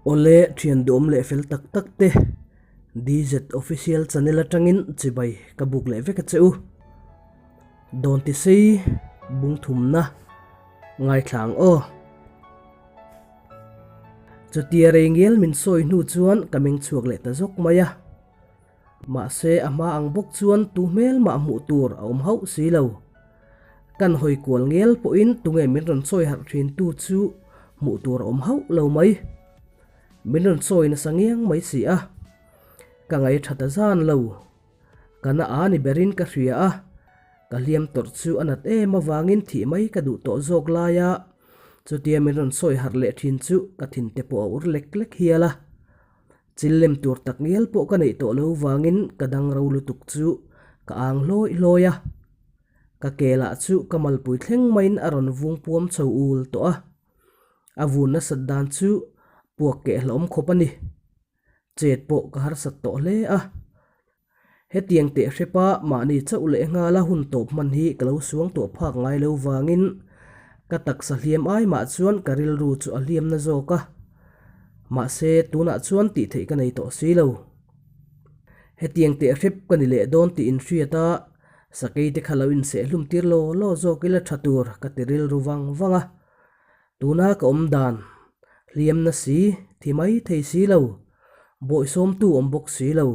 Awle thian duhawm leh fel tak tak te DZ Official channel atangin chibai ka buk leh vek a che u. Dawn ti sei bung thumna ngaithla ang aw. Chutia rei ngial min sawi hnu chuan ka meng chhuak leh ta zawk mai a. Mahse a hma ang bawk chuan tu hmel mah hmuh tur a awm hauh si lo. Kan hawi kual ngial pawhin tunge min rawn sawi harh thin tu chu hmuh tur a awm hauh lo mai. Min rawn sawi nasa ngiang mai si a. Ka ngaih tha ta zan lo. Ka na a ni berin ka hria a, ka hliam tawrh chu a nat em avangin thih mai ka duh tawh zawk laia chutia min rawn sawi harh leh thin chu ka thin te pawh a ur lek lek hial a. Chil lem tur tak ngial pawh ka neih tawh lo vangin ka dang ro lutuk chu ka ang hlawi hlawi a. Ka ke lah chu ka malpui thleng maiin a rawn vung puam chho ul tawh a. A vun nasat dan chu puak keh hlawm khawp a ni. Chet pawh ka harsat tawh hle a. Hetiang teh hrepa mahni chauh leh nghala hun tawp hman hi ka lo suang tawh phak ngai lo vangin ka taksa hliam ai mah chuan ka rilru chu a hliam na zawk a. Mahse, tunah chuan tih theih ka nei tawh si lo. Hetiang teh hrep ka ni leh dawn tih inhriat a, sakei te kha lo inseh hlum tir law law zawk ila tha tur ka ti rilru vang vang a. Tuna ka awm dan, hliam na si, thi mai thei si lo, bawihsawmtu awm bawk si lo,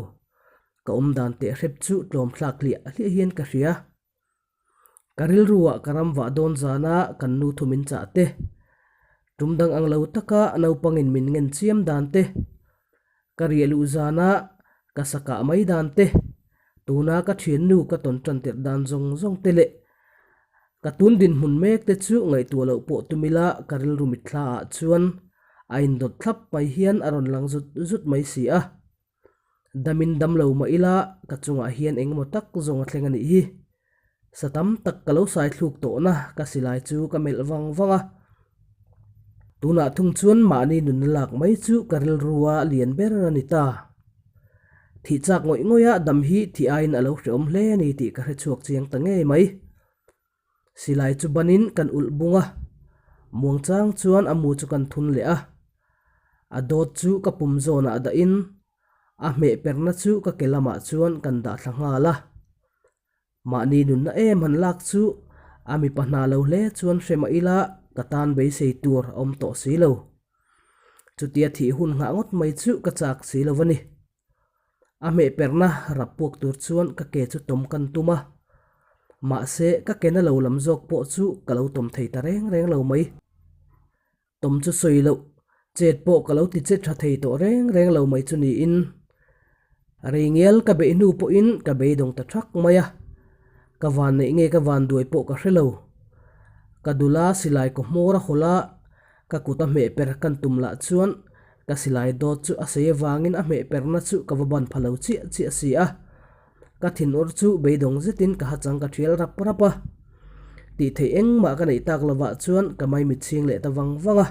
ka awm dan teh hrep chu tlawm thlak hliah hliah hian ka hria. Ka rilruah ka ram vah dawn zana kan nu thu min chah te, tum dang ang lo taka naupangin min ngen chiam dan te, ka riah luh zana ka sa kah mai dan te, tuna ka thiannu ka tawn tan tirh dan zawng zawng te leh ka tun dinhmun mek te chu ngaihtuah loh pawh tum ila ka rilru mitthla ah chuan a indawt thlap mai hian a rawn lang zut zut mai si a. Damin dam lo mah ila ka chungah hian engemaw tak zawng a thleng a nih hi. Sa tam tak ka lo sai thluk tawhna ka silai chu ka melh vang vang a. Tunah thung chuan mahni nunna lak mai chu ka rilrua lian ber a ni ta. Thih chak ngawih ngawih a dam hi thih aiin a lo hrehawm hle a ni tih ka hre chhuak chiang ta ngei mai. Silai chu banin kan ulh bung a, muangchang chuan a mu chu kan thun leh a. A dawt chu ka pum zawnah dahin a hmeh perna chu ka ke lamah chuan kan dah thla nghal a. Mahni nunna em han lak chu a mipa hna lo hle chuan hre mah ila ka tan beisei tur a awm tawh si lo. Chutia thih hun nghah ngawt mai chu ka chak si lo a ni. A hmeh perna rap puak tur chuan ka ke chu tawm kan tum a, mahse ka ke na lo lam zawk pawh chu ka lo tawm thei ta reng reng lo mai. Tawm chu sawi loh, chet pawh ka lo ti che tha thei tawh reng reng lo mai chu niin. Rei ngial ka beih hnu pawhin ka beidawng ta thak mai a, ka van neih nge ka van duai pawh ka hre lo. Ka dula silai kaw hmawr a hawlh a, ka kut a hmeh per kan tum lah chuan ka silai dawt chu a sei avangin a hmeh perna chu ka va ban pha lo chiah chiah si a. Ka thinur chu beidawng zetin ka hachang ka thial rap rap a. Tih theih engmah ka neih tak lovah chuan ka maimit chhing leh ta vang vang a.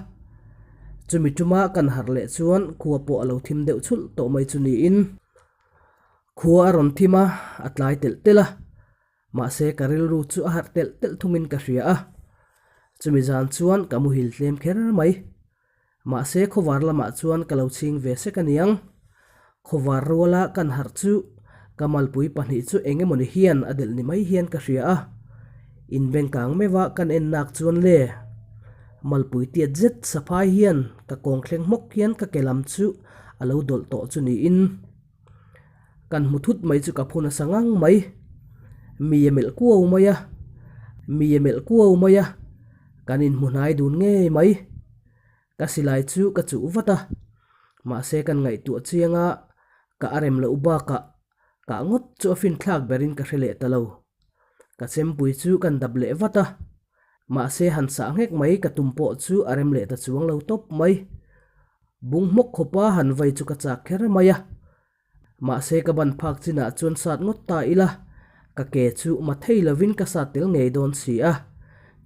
Chumi tuma kan harh leh chuan khua pawh a lo thim deuh chhulh tawh mai chu niin. Khua a rawn thim a, a tlai telh telh a. Mahse ka rilru chu a harh telh telh thungin ka hria a. Chumi zan chuan ka muhil tlem kher mai. Mahse khawvar lamah chuan ka lo chhing ve sek aniang. Khawvar ruala kan harh chu ka malpui pahnih chu eng emawni hian a delh ni mai hian ka hria a. Inbengkang meuha kan en nak chuan le. Malpui tiat zet saphai hian ka kawng thleng hmawk hian ka ke lam chu a lo dawlh tawh chu niin. Kan hmu thut mai chu ka phu nasa ngang mai. Mi a melh kuau mai a, mi a melh kuau mai a, kan inhmu hnai dun ngei mai. Ka silai chu ka chuh vat a, mahse kan ngaihtuah chiang a, ka a rem loh bakah kah ngawt chu a finthlak berin ka hre leh ta lo. Ka chempui chu kan dap leh vat a, mahse han sah nghek mai ka tum pawh chu a rem leh ta chuang lo tawp mai. Bung hmawk khawpa han vai chu ka chak kher mai a, mahse ka ban phak chinah chuan sat ngawt ta ila, ka ke chu ma thei lovin ka sat tel ngei dawn si a,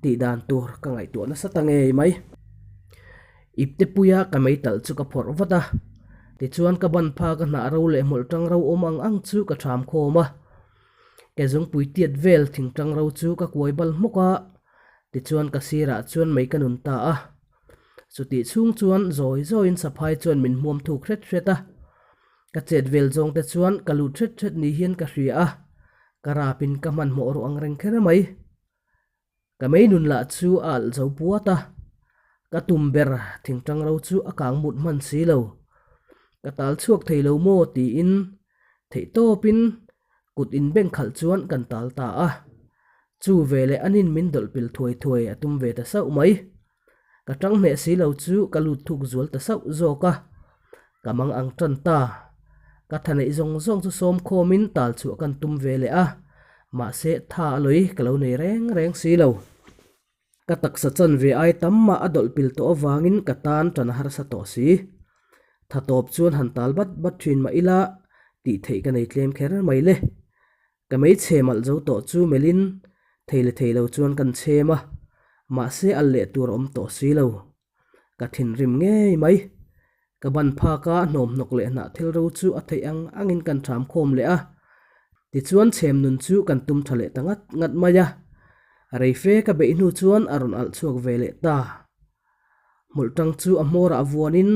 tih dan tur ka ngaihtuah nasa ta ngei mai. Ipte puia ka meitalh chu ka phawrh vat a, tichuan ka ban phak a hnah ro leh hmawlh tang ro awm ang ang chu ka ṭham khawm a, ke zungpui tiat vel thing tang ro chu ka kuai bal hmawk a, tichuan ka sirah chuan mei ka nun ta a. Chutih chhung chuan zawi zawiin saphai chuan min hmuam thuk hret hret a. Ka chet vel zawng te chuan ka lut hret hret ni hian ka hria a, ka rapin ka hmanhmawh ruh ang reng kher mai. Ka mei nun lah chu a alh zo puat a, ka tum ber thingtang ro chu a kang mut hman si lo. Ka tal chhuak thei lo maw tiin theih tawpin kut inbeng khalh chuan kan tal ta a. Chu veleh anin min dawlh pil thuai thuai a tum ve ta sauh mai. Ka tang hneh si lo chu ka lut thuk zual ta sauh zawk a, ka mang ang tan ta. Ka tha neih zawng zawng chu sawm khawmin tal chhuah kan tum ve leh a, mahse tha a lawi ka lo nei reng reng si lo. Ka taksa chan ve ai tam mah a dawlh pil tawh avangin ka tan tan a harsa tawh si. Tha tawp chuan han tal bat bat thin mah ila tih theih ka nei tlem kher mai le. Ka hmeichhe malh zo tawh chu melhin thei leh thei lo chuan kan chhem a, mahse al leh tur a awm tawh si lo. Ka thinrim ngei mai. Ka ban phak a hnawm hnawk leh hnah thil ro chu a theih ang angin kan ṭham khawm leh a, tichuan chhem nun chu kan tum ṭha leh ta ngat ngat mai a. Reife ka beih hnu chuan a rawn alh chhuak ve leh ta. Hmawlh ṭang chu a hmawrah vuanin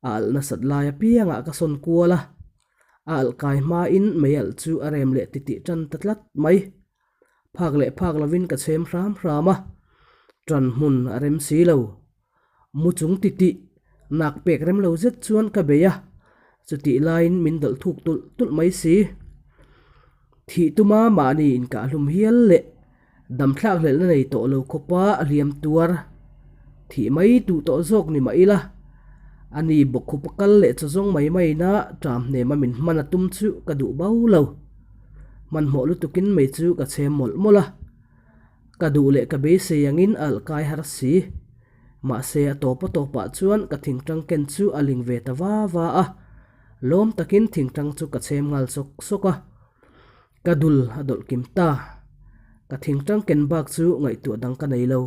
a alh nasat lai apiangah ka sawn kual a, a alh kai hmain mei alh chu a rem leh titih tan ta tlat mai. Phak leh phak lovin ka chhem hram hram a, ṭan hmun a rem si lo. Mu chung titih, nak pek rem lo zet chuan ka bei a, chutih laiin min dawlh thuk tulh tulh mai si. Thih tuma mahni inkahhlum hial leh Damthlak hlelhna nei tawh lo khawpa a hliam tuar thih mai duh tawh zawk ni mah ila, a ni bawkkhupa kal leh chaw zawng mai maina ṭam hnema min hman a tum chu ka duh bo lo. Hmanhmawh lutukin mei chu ka chhem mawlh mawlh a, ka duh leh ka beisei angin a alh kai har si. Mahse a tawp a tawpah chuan ka thingṭang ken chu a ling ve ta va va a, lawm takin thingṭang chu ka chhem nghal sawk sawk a. Ka dul a dawlh kim ta. Ka thing tangken bak chu ngaihtuah dang ka nei lo.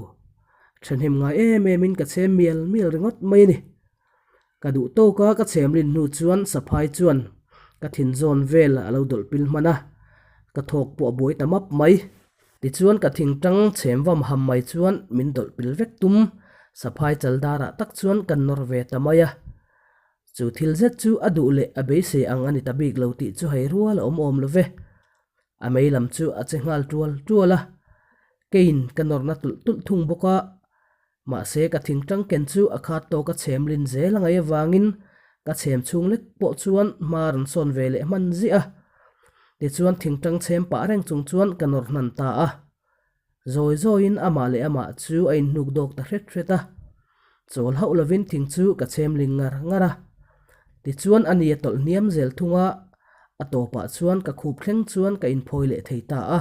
Thahnem ngai em em in ka chhem mial mial ringawt mai a ni. Ka duh tawk a ka chhem lin hnu chuan saphai chuan ka thin zawn vel a lo dawlh pil hman a, ka thawk pawh a buai ta map mai. Tichuan ka thing tang chhem vam ham mai chuan min dawlh pil vek tum saphai chal darah tak chuan kan nawr ve ta mai a. Chu thil zet chu a duh leh a beisei ang a ni ta bik lo tih chu hei rual a awm awm lo ve. A mei lam chu a che nghal tual tual a, keiin ka nawrna tulh tulh thung bawk a, mahse ka thingtang ken chu a khat tawk a chhem lin zel a ngaih avangin ka chhem chhung lek pawh chuan hma rawn sawn ve leh hman ziah a. Tichuan thingtang chhem pah reng chung chuan ka nawr hnan ta a. Zawi zawiin amah leh amah chu a inhnuk dawk ta hret hret a, chawl hauh lovin thing chu ka chhem ling ngar ngar a. Tichuan a ni a tawlh hniam zel thung a, a tawpah chuan ka khup thleng chuan ka inphawi leh thei ta a.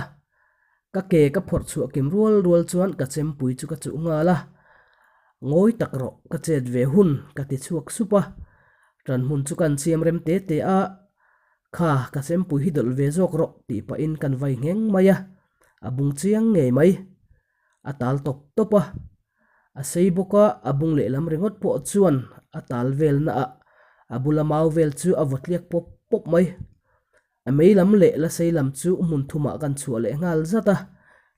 Ka ke ka phawrh chhuah kim rual rual chuan ka chempui chu ka chuh nghal a, Ngawi tak rawh, ka chet ve hun, ka ti chhuak sup a. Ṭanhmun chu kan siam rem te te a, Kha, ka chempui hi dawlh ve zawk rawh, tih pahin kan vai ngheng mai a. A bung chiang ngei mai. A tal tawp tawp a. A sei bawk a, a bung lehlam ringawt pawh chuan a tal vel na ah a bula mau vel chu a vaw tliak pawp pawp mai. A mei lam leh la sei lam chu hmun thumah kan chhuah leh nghal zat a,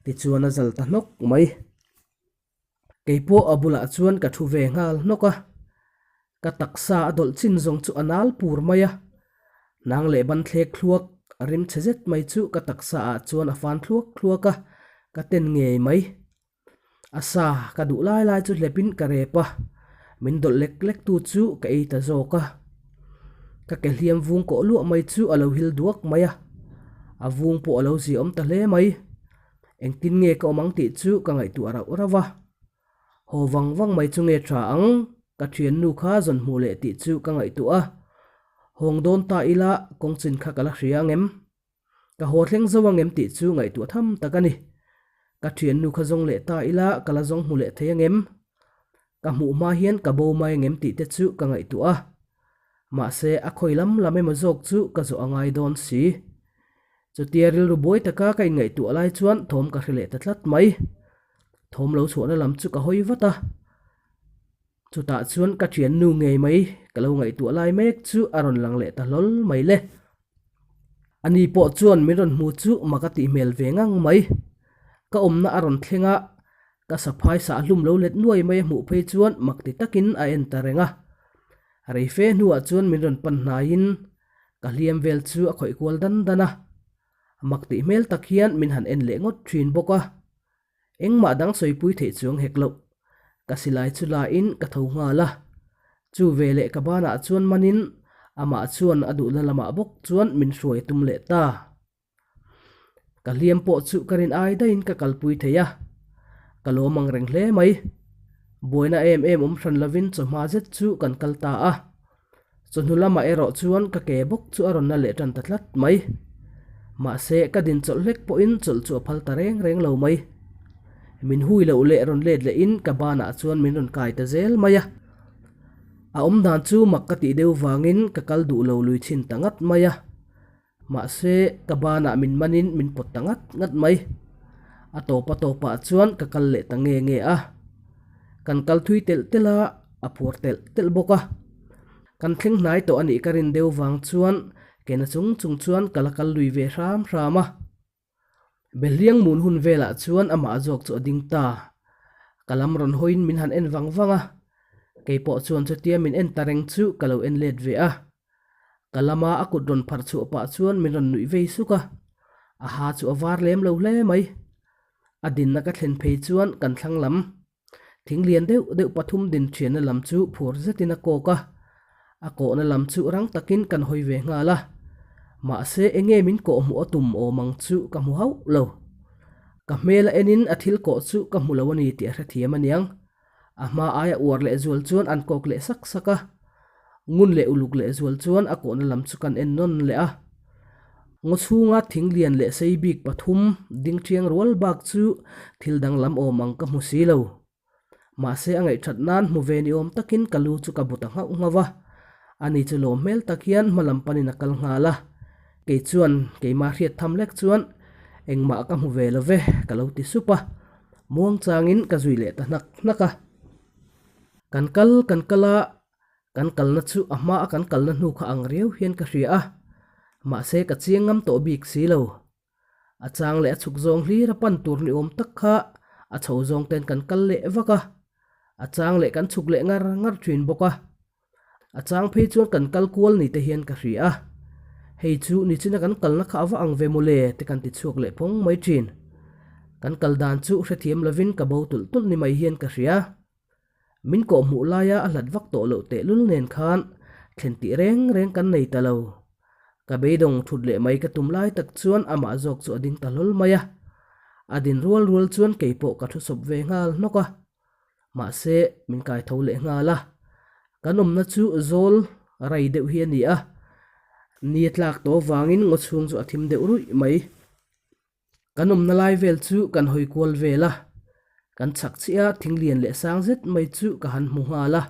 tichuan a zal ta hnawk mai. Kei pawh a bulah chuan ka thu ve nghal hnawk a, ka taksa a dawlh chin zawng chu a nal pur mai a, hnang leh ban thlek thluak a rim chhe zet mai chu ka taksa ah chuan a fan thluak thluak a, ka ten ngei mai. A sa ka duh lai lai chu hlep in ka rep a, min dawlh lek lek tu chu ka ei ta zawk a. Ka ke hliam vung kawh luah mai chu a lo hil duak mai a, a vung pawh a lo ziaawm ta hle mai. Engtin nge ka awm ang tih chu ka ngaihtuah rauh rauh a. Haw vang vang mai chu nge tha ang, ka thiannu kha zawn hmuh leh tih chu ka ngaihtuah a. Hawng dawn ta ila kawng chin kha ka la hria ang em? Ka haw thleng zo ang em tih chu ngaihtuah tham tak a ni. Ka thiannu kha zawng leh ta ila ka la zawng hmu leh thei ang em? Ka hmuh hma hian ka bo mai ang em tih te chu ka ngaihtuah a. Mahse a khawi lam lam emaw zawk chu ka zawh a ngai dawn si. Chutia rilru buai taka ka inngaihtuah lai chuan thawm ka hre leh ta tlat mai. Thawm lo chhuahna lam chu ka hawi vat a. Chutah chuan ka thiannu ngei mai ka lo ngaihtuah lai mek chu a rawn lang leh ta hlawl mai le. Ani pawh chuan min rawn hmu chu mak a tih hmel ve ngang mai. Ka awmna a rawn thleng a. Ka saphai sah hlum lo let nuai mai a hmuh phei chuan mak ti takin a en ta reng a. Rei fe hnuah chuan min rawn pan hnaiin ka hliam vel chu a khawih kual dan dan a. Mak tih hmel tak hian min han en leh ngawt thin bawk a. Engmah dang sawipui theih chuang hek loh. Ka silai chu lain ka tho nghal a. Chu veleh ka banah chuan manin amah chuan a duhna lamah bawk chuan min hruai tum leh ta. Ka hliam pawh chu ka rin ai daihin ka kalpui thei a, ka lawm ang reng hle mai. Buaina em em awm hran lovin chawhma zet chu kan kal ta a. Chawhnu lamah erawh chuan ka ke bawk chu a rawn na leh tan ta tlat mai. Mahse, ka din chawlh hlek pawhin chawlh chu a phal ta reng reng lo mai. Min hui loh leh rawn let lehin ka banah chuan min rawn kai ta zel mai a. A awmdan chu mak ka tih deuh vangin ka kal duh lo lui chhin ta ngat mai a. Mahse, ka banah min manin min pawt ta ngat ngat mai. A tawp a tawpah chuan ka kal leh ta nge nge a. Kan kal thui telh telh a, a phuar telh telh bawk a. Kan thleng hnai tawh a nih ka rin deuh vang chuan kena chung chung chuan ka la kal lui ve hram hram a. Behliang mun hun velah chuan amah zawk chu a ding ta. Ka lam rawn hawiin min han en vang vang a. Keipawh chuan chutia min en ta reng chu ka lo en let ve a. Ka lama a kut rawn pharh chhuah pah chuan min rawn nuih vei suk a, a ha chu a var lem lo hle mai. A dinna ka thlen phei chuan kan thlang lam thing lian deuh deuh pathum din thianna lam chu phur zetin a kawk a, a kawhna lam chu rang takin kan hawi ve nghal a. Mahse enge min kawh hmuh a tum awm ang chu ka hmu hauh lo. Ka hmel a enin a thil kawh chu ka hmu lo a ni tih a hrethiam aniang. A hma aia uar leh zual chuan an kawk leh sak sak a, ngun leh uluk leh zual chuan a kawhna lam chu kan en nawn leh a. Ngaw chhunga thing lian leh sei bik pathum ding thiang rual bak chu thil danglam awm ang ka hmu si lo. Mahse a ngaihthat nan hmu ve ni awm takin ka lu chu ka bu ta nghauh nghauh a, ani chu lawm hmel tak hian hma lam panin a kal nghal a. Kei chuan keimah hriat tham lek chuan engmah ka hmu ve lo ve ka lo ti sup a. Muang changin ka zui leh ta hnak hnak a. Kan kal kan kal a, kan kalna chu a hma a kan kalna hnu kha ang riau hian ka hria a, mahse ka chiang ngam tawh bik si lo. A chang leh a chhuk zawng hlir a pan tur ni awm tak kha a chho zawng ten kan kal leh vak a, a chang leh kan chhuk leh ngar ngar thin bawk a. A chang phei chuan kan kal kual ni te hian ka hria a, hei chu nichina kan kalna kha a va ang ve mawle te kan ti chhuak leh phawng mai thin. Kan kal dan chu hrethiam lovin ka bo tulh tulh ni mai hian ka hria. Min kawh hmuh laia a hlat vak tawh loh tehlul nen khan thlen tih reng reng kan nei ta lo. Ka beidawng thut leh mai ka tum lai tak chuan amah zawk chu a ding ta hlawl mai a. A din rual rual chuan keipawh ka thu sawp ve nghal hnawk a. Mahse, min kai tho leh nghal a. Kan awmna chu zawl rai deuh hi a ni a, ni a tlak tawh avangin ngaw chhung chu a thim deuh ruih mai. Kan awmna lai vel chu kan hawi kual vel a, kan chhak chiah a thing lian leh sang zet mai chu ka han hmu nghal a.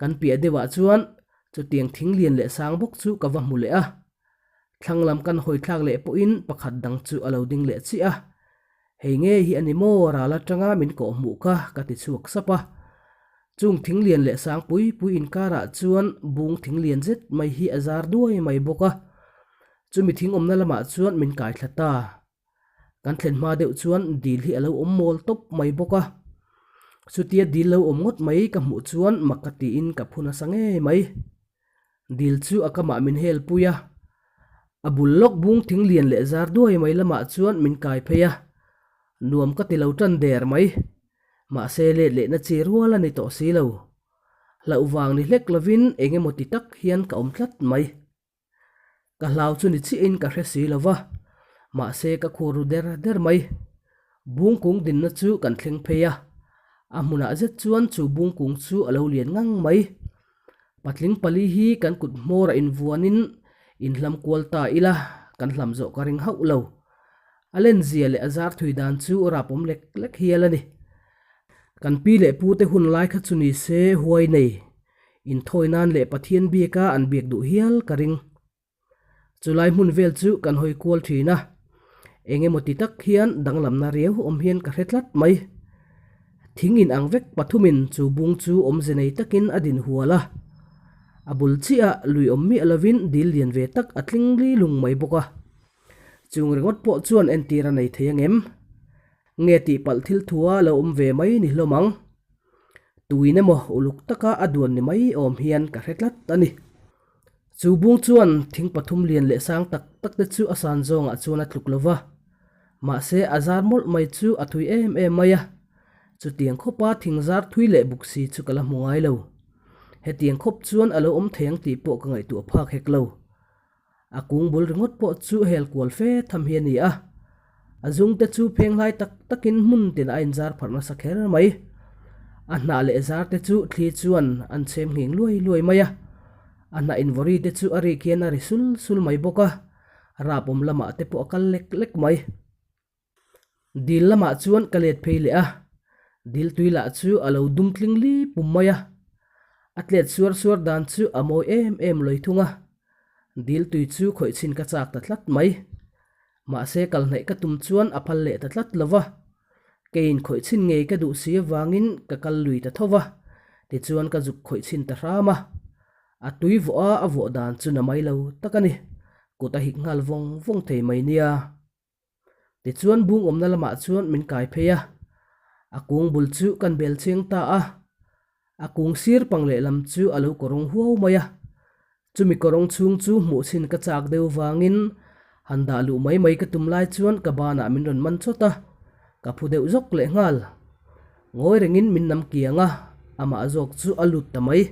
Kan piah deuhah chuan chutiang thing lian leh sang bawk chu ka va hmu leh a. Thlang lam kan hawi thlak leh pawhin pakhat dang chu a lo ding leh chiah a. Hei nge hi a ni maw ral atanga min kawh hmuh kha ka ti chhuak sap a. Chung thing lian leh sang pui pui inkarah chuan bung thing lian zet mai hi a zar duai mai bawk a. Chumi thing awmna lamah chuan min kai thla ta. Kan thlen hma deuh chuan dil hi a lo awm mawl tawp mai bawk a. Chutia dil lo awm ngawt mai ka hmuh chuan mak ka tiin ka phu nasa ngei mai. Dil chu a kamah min hel pui a, a bul lawk bung thing lian leh zar duai mai lamah chuan min kai phei a, nuam ka ti lo tan der mai. Mahse let lehna chi rual a ni tawh si lo. Hlauh vang ni hlek lovin eng emaw ti tak hian ka awm tlat mai. Ka hlau chu ni chiahin ka hre si lo va, mahse ka khur ru der der mai. Bungkung dinna chu kan thleng phei a, a hmunah zet chuan chu bungkung chu a lo lian ngang mai. Patling pali hi kan kut hmawrah invuanin inhlam kual ta ila kan hlam zawh ka ring hauh lo. A lenzia leh a zar thui dan chu rapawm lek lek hial a ni. Kan pi leh pute hun lai kha chu ni se huai nei Inthawi nan leh Pathian biaka an biak duh hial ka ring. Chulai hmun vel chu kan hawi kual thin a, eng emaw ti tak hian danglamna riau awm hian ka hre tlat mai. Thing in ang vek pathumin chu bung chu awmze nei takin a din hual a, a bul chiah lui awm miah lovin dil lian ve tak a tling li lung mai bawk a. Chung ringawt pawh chuan entir a nei thei angem? Nge tihpalh thil thua lo awm ve mai ni hlawm ang. Tuin emaw uluk taka a duan ni mai awm hian ka hre tlat a ni. Chu bung chuan thing pathum lian leh sang tak tak te chu a san zawngah chuan a tluk lo va. Mahse a zar mawlh mai chu a thui em em mai a. Chutiang khawpa thing zar thui leh buk si chu ka la hmu ngai lo. Hetiang khawp chuan a lo awm thei ang tih pawh ka ngaihtuah phak hek lo. A kung bul ringawt pawh chu hel kual fe tham hi a ni a, a zungte chu phenglai tak takin hmun tinah a inzar pharh nasa kher mai. A hnah leh zar te chu thli chuan an chhem nghing luai luai mai a, a hnah invawri te chu a rik hian a ri sul sul mai bawk a, rapawm lamah te pawh a kal lek lek mai. Dil lamah chuan ka let phei leh a, dil tui lah chu a lo dum tling li pum mai a, a tlet suar suar dan chu a mawi em em lawih thung a, dil tui chu khawih chhin ka chak ta tlat mai. Mahse kal hnaih ka tum chuan a phal leh ta tlat lo va, keiin khawih chhin ngei ka duh si avangin ka kal lui ta tho va, tichuan ka zuk khawih chhin ta hram a, a tui vawh a a vawh dan chu na mai lo tak a ni, kut a hik nghal vawng vawng thei mai nia. Tichuan bung awmna lamah chuan min kai phei a, a kung bul chu kan bel cheng ta a, a kung sir pang lehlam chu a lo kawrawng huau mai a, chumi kawrawng chhung chu hmuh chhin ka chak deuh vangin han dah luh mai mai ka tum lai chuan ka banah min rawn man chawt a, ka phu deuh zawk leh nghal. Ngawi rengin min nam kiang a, amah zawk chu a lut ta mai.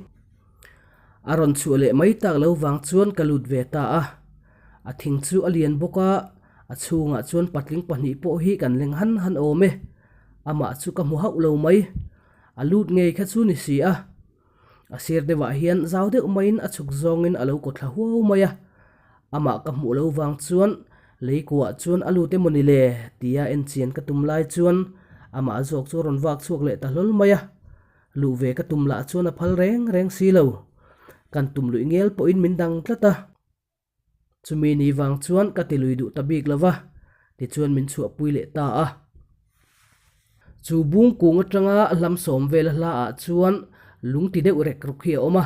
A rawn chhuah leh mai tak lo vang chuan ka lut ve ta a, a thing chu a lian bawk a, a chhungah chuan patling pahnih pawh hi kan leng han han awm e, amah chu ka hmu hauh lo mai, a lut ngei kha chu ni si a, a sir deuhah hian zau deuh maiin a chhuk zawngin a lo kaw thla huau mai a, amah ka hmuh lo vang chuan lei kuah chuan a lut emaw ni le tia enchian ka tum lai chuan amah zawk chu a rawn vak chhuak leh ta hlawl mai a. Luh ve ka tum lah chuan a phal reng reng si lo. Kan tum luih ngel pawhin min dang tlat a. Chumi ni vang chuan ka ti lui duh ta bik lo va, tichuan min chhuahpui leh ta a. Chu bung kung atanga hlam sawm vel a hla ah chuan lung ti deuh rek ruk hi a awm a,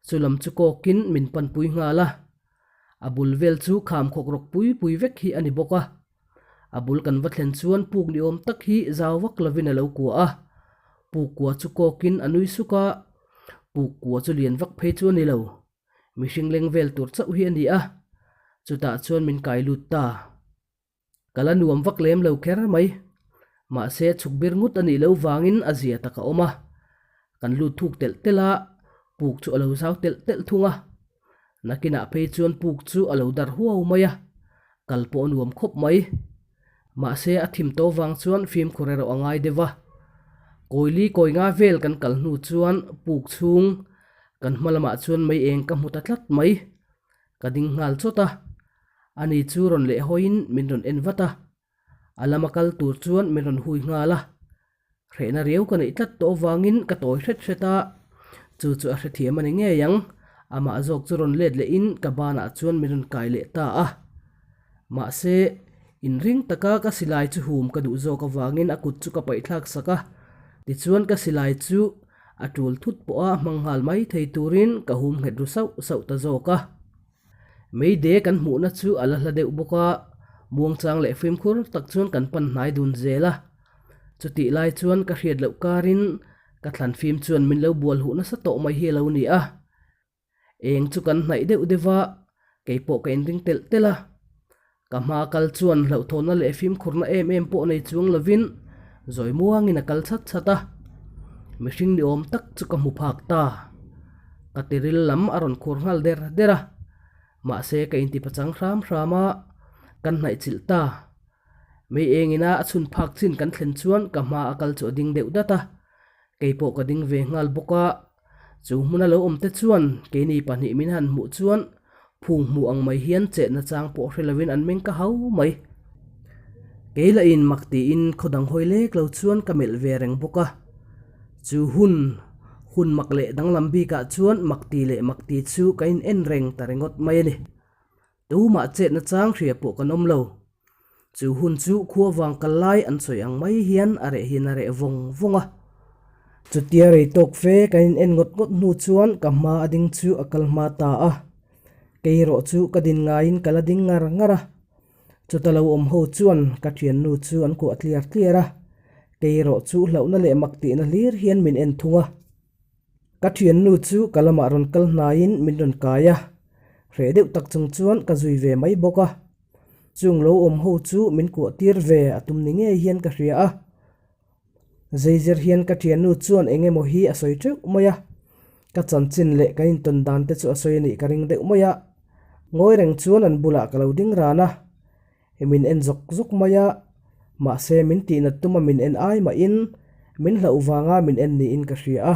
chu lam chu kawkin min panpui nghal a. A bul vel chu kham khawk rawk pui pui vek hi a ni bawk a. A bul kan va thlen chuan puk ni awm tak hi zau vak lovin a lo kua a, puk kua chu kawkin a nui suk a, puk kua chu lian vak phei chu a ni lo, mihring leng vel tur chauh hi a ni a, chutah chuan min kai lut ta. Ka la nuam vak lem lo kher mai, mahse chhuk bir ngut a nih loh vangin a zia tak a awm a, kan lut thuk telh telh a, puk chu a lo zau telh telh thung a. Nakinah phei chuan puk chu a lo dar huau mai a, kal pawh a nuam khawp mai. Mahse a thim tawh vang chuan fimkhur erawh a ngai deuh a. Kawili kawi nga vel kan kal hnu chuan puk chhung kan hma lamah chuan mei eng ka hmu ta tlat mai. Ka ding nghal chawt a, ani chu rawn leh hawiin min rawn en vat a. A lama kal tur chuan min rawn hui nghal a, hrehna riau ka neih tlat tawh avangin ka tawi hret hret a, chu chu a hrethiam a ni ngei ang, amah zawk chu rawn let lehin ka banah chuan min rawn kai leh ta a. Mahse, inring taka ka silai chu hum ka duh zawk avangin a kut chu ka paihthlak sak a, tichuan ka silai chu a tul thut pawha hmang nghal mai thei turin ka hum nghet ru sauh sauh ta zawk a. Meide kan hmuhna chu a la hla deuh bawk a, muangchang leh fimkhur tak chuan kan pan hnai dun zel a. Chutih lai chuan ka hriat loh karin ka thlan fim chuan min lo bual huh nasa tawh mai hi a lo ni a. Eng chu kan hnaih deuh deuh va, kei pawh ka inring telh telh a. Ka hma kal chuan hlauhthawnna leh fimkhurna em em pawh nei chuang lovin zawi muangin a kal chhat chhat a, mihring ni awm tak chu ka hmu phak ta. Ka tiril lam a rawn khur nghal der der a, mahse ka inti pachang hram hram a, kan hnaih chilh ta. Mei engina a chhun phak chin kan thlen chuan ka hma a kal chu a ding deuh dat a, kei pawh ka ding ve nghal bawk a. Chu hmuna lo awm te chuan keini pahnih min han hmuh chuan phung hmuh ang mai hian chetna chang pawh hre lovin an meng ka hau mai. Kei lahin mak tiin khaw dang hawi lek lo chuan ka melh ve reng bawk a. Chu hun, hun mak leh danglam bikah chuan mak ti leh mak ti chu ka in en reng ta ringawt mai a ni. Tumah chetna chang hria pawh kan awm lo. Chu hun chu khua vang kal lai an sawi ang mai hian a reh hian a reh vawng vawng a. Chutia rei tawk fe kan in en ngawt ngawt hnu chuan ka hma a ding chu a kal hma ta a. Kei erawh chu ka din ngaiin ka la ding ngar ngar a. Chuta lo awm ho chuan ka thiannu chu an kuah tliar tliar a, kei erawh chu hlauhna leh mak tihna hlir hian min en thung a. Ka thiannu chu ka lamah rawn kal hnaiin min rawn kai a, hreh deuh tak chung chuan ka zui ve mai bawk a. Chung lo awm ho chu min kuah tir ve a tum ni ngei hian ka hria a. Zeizir hian ka thiannu chuan eng emaw hi a sawi teuh mai a, ka chanchin leh kan intawn dan te chu a sawi a nih ka ring deuh mai a. Ngawi reng chuan an bulah ka lo ding ran a, min en zawk zawk mai a, mahse min tihnat tuma min en ai mahin min hlauh vanga min en niin ka hria a,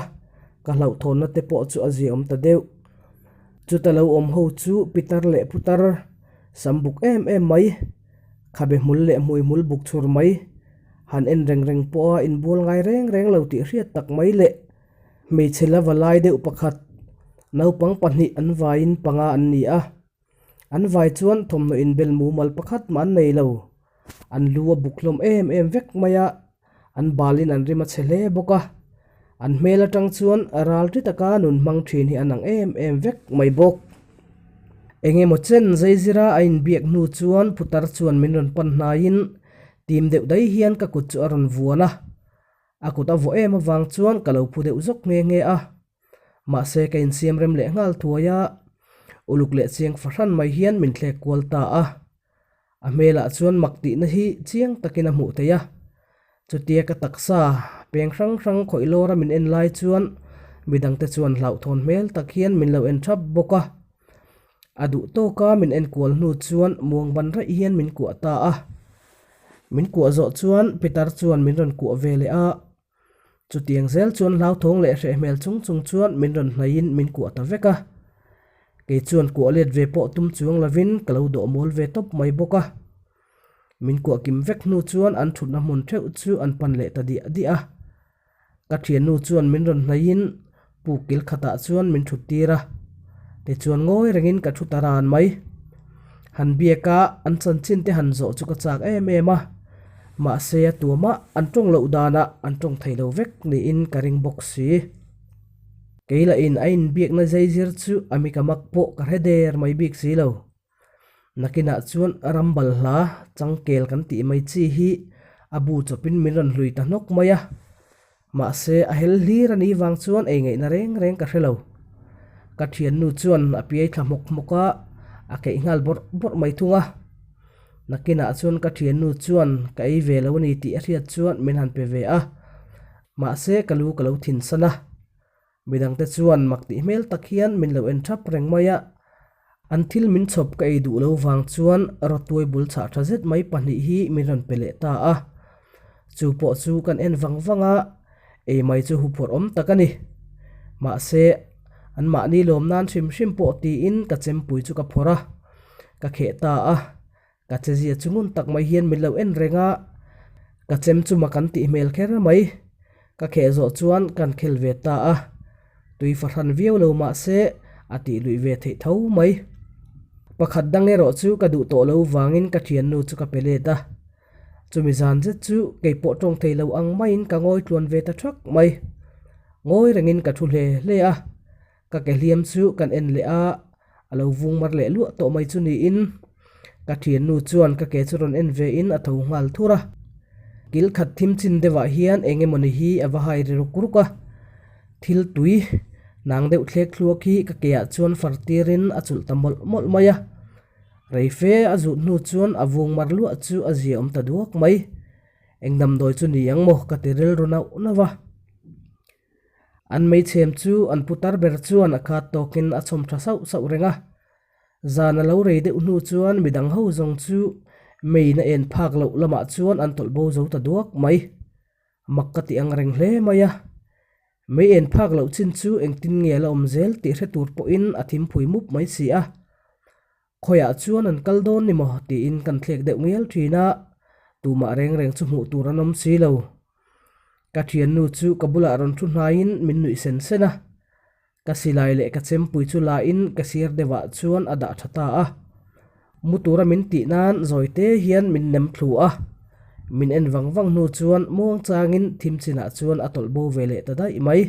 ka hlauhthawnna te pawh chu a ziaawm ta deuh. Chuta lo awm ho chu pitar leh putar sam buk em em mai. Khabe hmul leh hmui hmul buk chhur mai, han en reng reng pawha inbual ngai reng reng lo tih hriat tak mai leh hmeichhe la va lai deuh pakhat, naupang pahnih an vaiin panga an ni a. An vai chuan thawmhnaw inbel mumal pakhat mah an nei lo. An lu a buk hlawm em em vek mai a, an balin an rim a chhe hle bawk a. An hmel atang chuan ral ti taka nun hmang thin hi an ang em em vek mai bawk. Eng emaw chen Zeizira a inbiak hnu chuan putar chuan min rawn pan hnaiin tim deuh daih hian ka kut chu a rawn vuan a. A kut a vawh em avang chuan ka lo phu deuh zawk nghe nghe a. Mahse ka insiam rem leh nghal thuai a, uluk leh chiang fahran mai hian min thlek kual ta a. A hmelah chuan mak tihna hi chiang takin a hmuh theih a. Chutia ka taksa peng hrang hrang khawih lawra min en lai chuan midangte chuan hlauhthawn hmel tak hian min lo en thap bawk a. A duh tawka min en kual hnu chuan muang ban raih hian min kuah ta a. Min kuah zawh chuan Peter chuan min rawn kuah ve leh a. Chutiang zel chuan hlauthawng leh hreh hmel chung chung chuan min rawn hnaihin min kuah ta vek a. Kei chuan kuah let ve pawh tum chuang lovin ka lo dawh mawl ve tawp mai bawk a. Min kuah kim vek hnu chuan an thutna hmun theuh chu an pan leh ta diah diah a. Ka thiannu chuan min rawn hnaihin puk kil khatah chuan min thut tir a. Tichuan ngawi rengin ka thu ta ran mai. Han biak a, an chanchin te han zawh chu ka chak em em a. Mahse a tuamah an tawng loh danah an tawng thei lo vek niin ka ring bawk si. Kei lahin a inbiakna zeizir chu a mi ka mak pawh ka hre der mai bik si lo. Nakinah chuan ram balhla changkel kan tih mai chi hi a bu chawpin min rawn hlui ta hnawk mai a. Mahse a hel hlir a nih vang chuan ei ngaihna reng reng ka hre lo. Ka thiannu chuan a piai thla hmawk hmawk a, a keih nghal bawrh bawrh mai thung a. Nakinah chuan ka thiannu chuan ka ei ve lo a ni tih a hriat chuan min han pe ve a. Mahse ka lu ka lo thinsan a. Midangte chuan mak tih hmel tak hian min lo en thap reng mai a. An thil min chhawp ka ei duh lo vang chuan rawtuai bul chhah tha zet mai pahnih hi min rawn pe leh ta a. Chu pawh chu kan en vang vang a, ei mai chu huphurh awm tak a ni. Mahse, anmahni lawm nan hrim hrim pawh tiin ka chempui chu ka phawrh a, ka kheh ta a. Ka chezia chu ngun tak mai hian min lo en reng a, ka chem chu mak an tih hmel kher mai. Ka kheh zawh chuan kan khel ve ta a, tui fahran viau lo mah se a tih luih ve theih tho mai. Pakhat dang erawh chu ka duh tawh lo vangin ka thiannu chu ka pe let a, chumi zan zet chu kei pawh tawng thei lo ang maiin ka ngawi tluan ve ta thak mai. Ngawi rengin ka thu hle hle a, Ka ke hliam chu kan en leh a, a lo vung mar leh luah tawh mai chu niin ka thiannu chuan ka ke chu rawn en ve in a tho nghal thur a. Kil khat thim chin deuhah hian eng emawni hi a va hai ri ruk ruk a, thil tui nang deuh thlek thluak hi ka ke ah chuan far tirin a chulh ta mawlh mawlh mai a. Rei fe a zut hnu chuan a vung mar luah chu a zia awm ta duak mai. Eng damdawi chu ni ang maw ka ti rilru nauh nauh a. An meichhem chu an putar ber chuan a khat tawkin a chhawm tha sauh sauh reng a. Zan a lo rei deuh hnu chuan midang ho zawng chu meiin a en phak loh lamah chuan an tawlh bo zo ta duak mai. Mak ka ti ang reng hle mai a. Mei en phak loh chin chu engtin nge a la awm zel tih hre tur pawhin a thimphui mup mai si a. Khawiah chuan an kal dawn ni maw tiin kan thlek deuh ngial thin a, tumah reng reng chu hmuh tur an awm si lo. Ka thiannu chu ka bulah rawn thu hnaiin min nuih sen sen a, ka silai leh ka chempui chu lain ka sir deuhah chuan a dah tha ta a. Mu tura min tih nan zawi te hian min nem thlu a, min en vang vang hnu chuan muang changin thim chinah chuan a tawlh bo ve leh ta daih mai.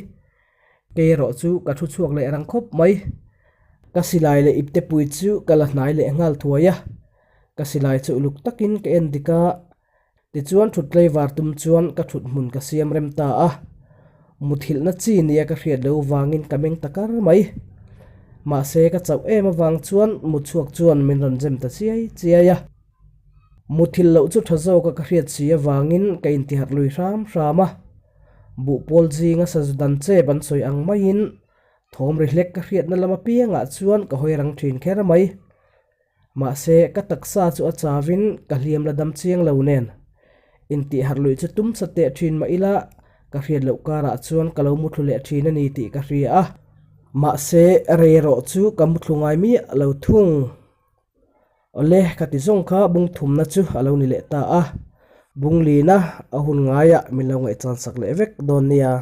Kei erawh chu ka thu chhuak leh rang khawp mai. Ka silai leh iptepui chu ka la hnai leh nghal thuai a. Ka silai chu uluk takin ka en dik a, tichuan thut tlaivar tum chuan ka thut hmun ka siam rem ta a. Muthilhna chi nia ka hriat lo vangin ka meng ta kar mai. Mahse ka chauh em avang chuan mutchhuak chuan min rawn zem ta chiai chiai a. Muthilh loh chu tha zawka ka hriat si avangin ka intiharh lui hram hram a. Buhpawl zinga sazu dan chep an sawi ang maiin thawm ri hlek ka hriatna lam apiangah chuan ka hawi rang thin kher mai. Mahse ka taksa chu a chavin ka hliam la dam chiang lo nen. Intihharh luih chu tum sa teh thin mah ila ka hriat loh karah chuan ka lo muthlu leh thin a ni tih ka hria a. Mahse rei erawh chu ka muthlu ngai miah lo thung. Awle, ka ti zawng kha bung thumna chu a lo ni leh ta a, bung lina a hun ngaiah min lo ngaihchan sak leh vek dawn nia.